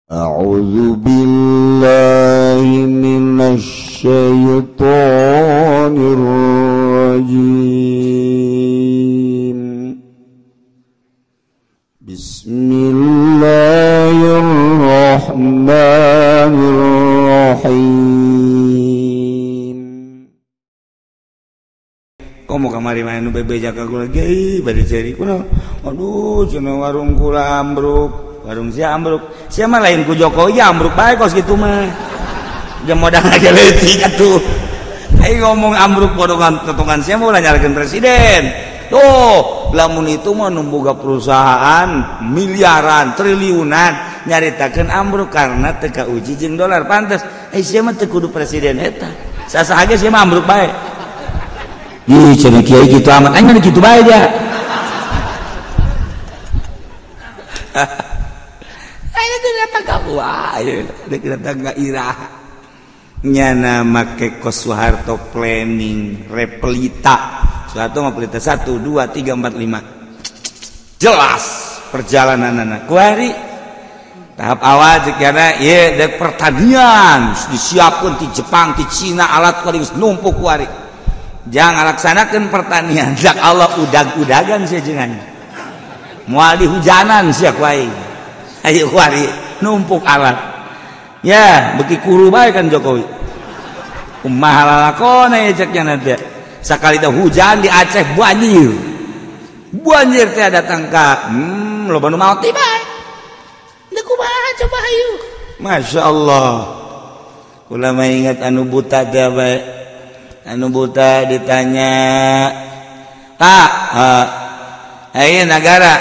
A'udzu billahi minasy syaithanir rajim. Bismillahirrahmanirrahim. Komo kamari mah nu bebeja ka kula ge bade ceri kunaon? Aduh, cenah warung kula ambruk. Warung sia ambruk. Sia mah lain ku Jokowi ambruk bae kos kitu mah. Jeung modal aja leutik atuh. Aing ngomong ambruk bodongan totongan sia mah ulah nyalahkeun presiden. Tuh, lamun itu mah nu boga perusahaan miliaran, triliunan nyaritakeun ambruk karena teu kauji jeung dolar pantes. Eh sia mah teu kudu presiden eta. Sasaha ge sia mah ambruk bae. Ih, cenah kiai kitu amat, aing mah kitu bae ja. Aing teh datang ka wae, dek datang ka irah. Nyana make kos Soeharto planning repelita. Soeharto mah pelita 1 2 3 4 5. Jelas perjalananana. Kuari tahap awal cek nyana ieu dek pertanian disiapkeun ti Jepang, ti Cina alat kuari geus numpuk kuari. Jangan laksanakan pertanian jak Allah udag-udagan sia jeung aing. Moal dihujanan sia ku aing. Ayo kuari numpuk alat. Ya, beki kuru bae kan Jokowi. Kumaha lalakona ye cek nya teh. Sakali teh hujan di Aceh banjir. Banjir teh datang ka loba nu maot bae. Deuk kumaha coba hayu. Masya Allah. Kula mah ingat anu buta teh bae. Anu buta ditanya, "Pak, ayo nagara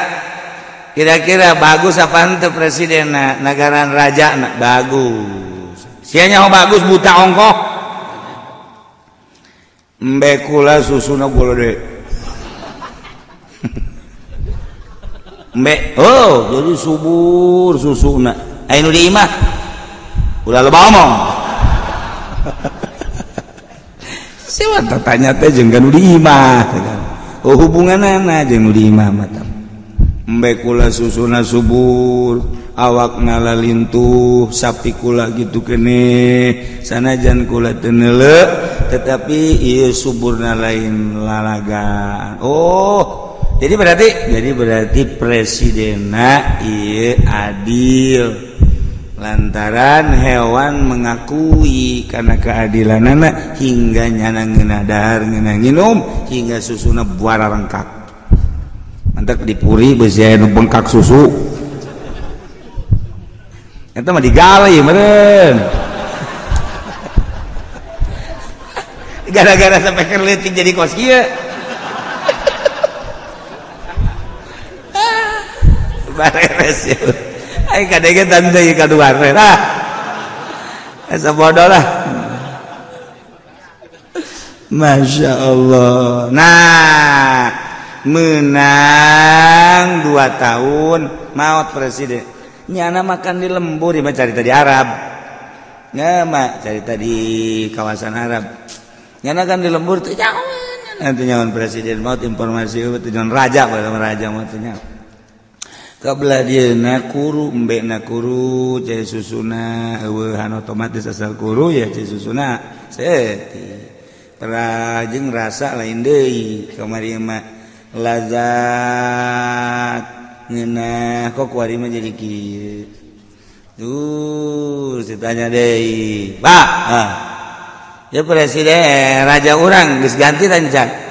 kira-kira bagus apa henteu presiden nagaran raja na? Bagus. Sia nyaho bagus buta ongkoh. Embe kula susuna golode. Embe, oh jadi subur susuna. Aya nu di imah ulah loba omong. Siapa tanya teh jeung nu di imah. Oh hubunganana jeung nu di imah mah. Embe kula susuna subur, awakna lalintuh, sapi kula gitu keneh, sanajan kula teu neuleu tetapi ieu suburna lain lalagan. Oh, jadi berarti presidenna ieu adil. Lantaran hewan mengakui karena keadilanana hingga nyana ngeunah dahar ngeunah nginum hingga susuna buara rengkak. Mantak dipuri beusi aya nu bengkak susu. Eta mah digali meureun. Gara-gara sampai keur leutik jadi kos kieu. Bareres ya. Aing kadege tante ieu kaduar lah. Asa bodoh lah. Masya Allah. Nah, menang 2 tahun maut presiden. Nyana makan di lembur, mah carita di Arab. Nya mah carita di kawasan Arab. Nyana kan di lembur teh nyawan. Nanti nyawan presiden maut informasi teh nyawan raja bae raja maut teh nyawan. Kabelah dieuna kuru embe na kuru cai susuna eueuhan otomatis asal kuru ya cai susuna seeti. Perajeng rasa lain deui kamari mah lazat ngeunah kok kuari mah jadi kieu. Tuh ditanya deui, "Pak, ah. Ya presiden raja urang geus ganti tancan."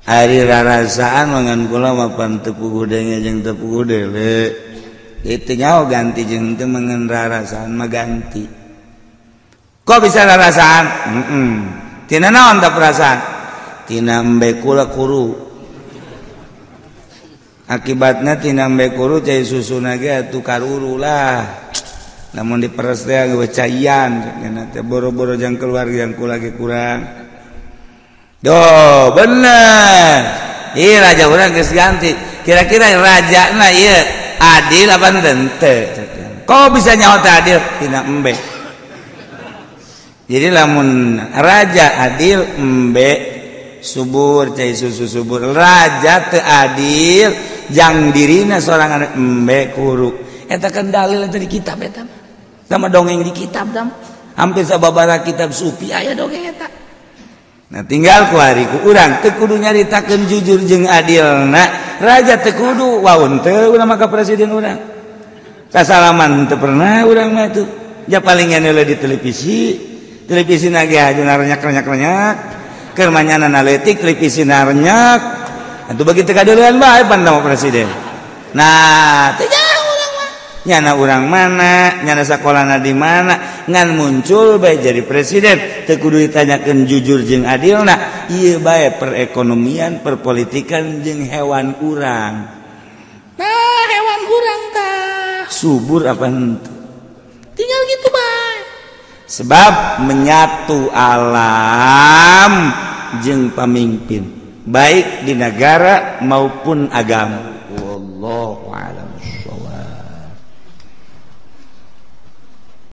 Ari rarasaan mangan kula mah pan teu puguh denge jeung teu puguh deule. Itu nyaho ganti jeung teu mangan rarasaan mah ganti. Kok bisa rarasaan? Tina naon tah perasaan? Tina embe kula kuru. Akibatna tina embe kuru cai susuna ge atuh karuru lah. Lamun diperes teh geus caian cenah teh boro-boro jang keluar jang kula ge kurang. Doh, bener. Iya raja urang geus ganti. Kira-kira rajana ieu adil apa henteu? Kok bisa nyaho teh adil? Tina embe. Jadi lamun raja adil embe subur cai susu subur. Raja teu adil jang dirina sorangan embe kuru. Eta kan dalil eta di kitab eta sama dongeng di kitab dam. Hampir sababaraha kitab sufi aya dongeng eta. Nah tinggal ku hari ku urang teu kudu nyaritakeun jujur jeung adilna. Raja teu kudu waun teu urang mah ka presiden urang. Kasalaman teu pernah urang mah tuh. Ja paling ngeuneuh di televisi. Televisi na ge aja renyak-renyak-renyak. Keur manyana leutik televisi na renyak. Atuh begitu kadeuleuan bae pan presiden. Nah, teu jauh urang mah. Nyana urang mana, nyana sakolana di mana, ngan muncul bae jadi presiden. Teu kudu ditanyakeun jujur jeung adilna. Ieu bae perekonomian, perpolitikan jeung hewan urang. Nah, hewan urang tah subur apa henteu? Tinggal gitu bae. Sebab menyatu alam jeung pamimpin, baik di negara maupun agama.